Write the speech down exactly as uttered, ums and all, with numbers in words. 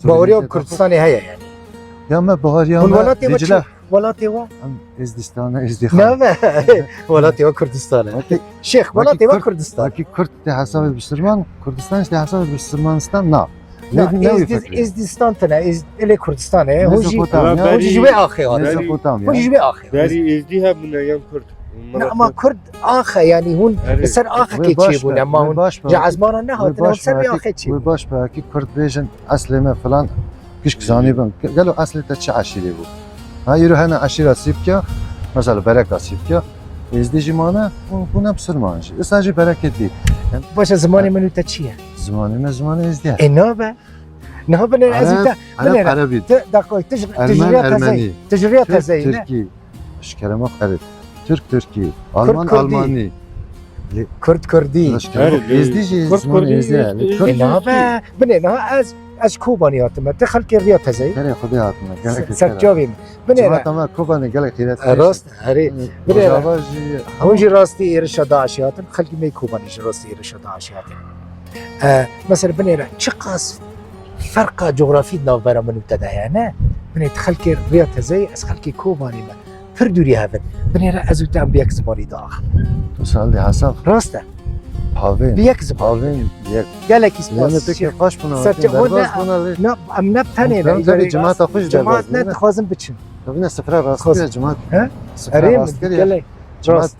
Baweriya Kurdistanê heye yani. Ya me baweriya Hûn me welatê we çi? Welatê we? Em Êzdistan e, Êzdîxan. Ne be? Welatê we Kurdistan e. Wekî, Şêx, welatê we Kurdistan. Wekî Kurd tê hesabê Bisirman, Kurdistan jî tê hesabê Bisirmanistan na. Na, Êzdi-, Êzdistan tine, Êz-, elê Kurdistan e. Hûn jî, Mezopotamya. Hûn jî ji wê axê hatin. Mezopotamya. Hûn jî ji wê axê hatin. Berî Êzdî hebûne yan Kurd? Na, ama Kurd axe, yani hûn li ser axekê çêbûne, ma hûn ji ezmana nehatine, hûn ser vê axê çêbûne. Wê baş be, wekî Kurd bêjin, eslê me filan, gişk zanîbin. Gelo eslê te çi eşîrê bû? Ha, îro hene eşîra Sîpkiya, mesela Bereka Sîpkiya, Êzdî jî mane, hûn, hûn ne Bisirman jî. Îsa jî Berekê dî. Baş e, zimanê min û te çi ye? Zimanê me, zimanê Êzdî ye. Ê, nabe? Niha binêre ez û te, binêre. Ereb, Ereb, Erebî. Tu, dakika, tu ji, tu ji riya tezeyî. Tu ji riya tezeyî, ne? Tirkî, ji kerema xwe Ereb. Tirk, Tirkî. Alman, Almanî. Kurd, Kurdî. Êzdî jî zimanê Êzdî ye. Ê, nabe, binê, niha ez, ez Kobanî hatime. Tu xelkê riya tezeyî. Kerê Xwedê hatime. Serçavê min. Binêre. Cimata me Kobanê gelek xîret. E, rast, herê. Binêre. Rojava jî hûn jî rastî êrişa DAIŞê hatin. Xelkê me Kobanê jî rastî êrişa DAIŞê hatin. E, mesela binêre çiqas ferqa cografî di navbera min û te de heye, ne? Binê tu xelkê riya tezeyî, ez xelkê Kobanê me. Pir dûrî hev in. Binêre ez û te em bi yek zimanî diaxivin. Tu sal dê hesab. Rast e. Havên. Bi yek ziman. Havên bi yek. Gelekî spas. Lê me pêkê xweş bûna, Serçe-, derbas bûna lê. Na, em ne tenê ne. Tabii cemaata xwe jî derbas bûna. Cemaat ne dixwazin biçin. Tabii ne sifre rast kiriye cemaat. He? Sifre rast kiriye. Gelek. Rast.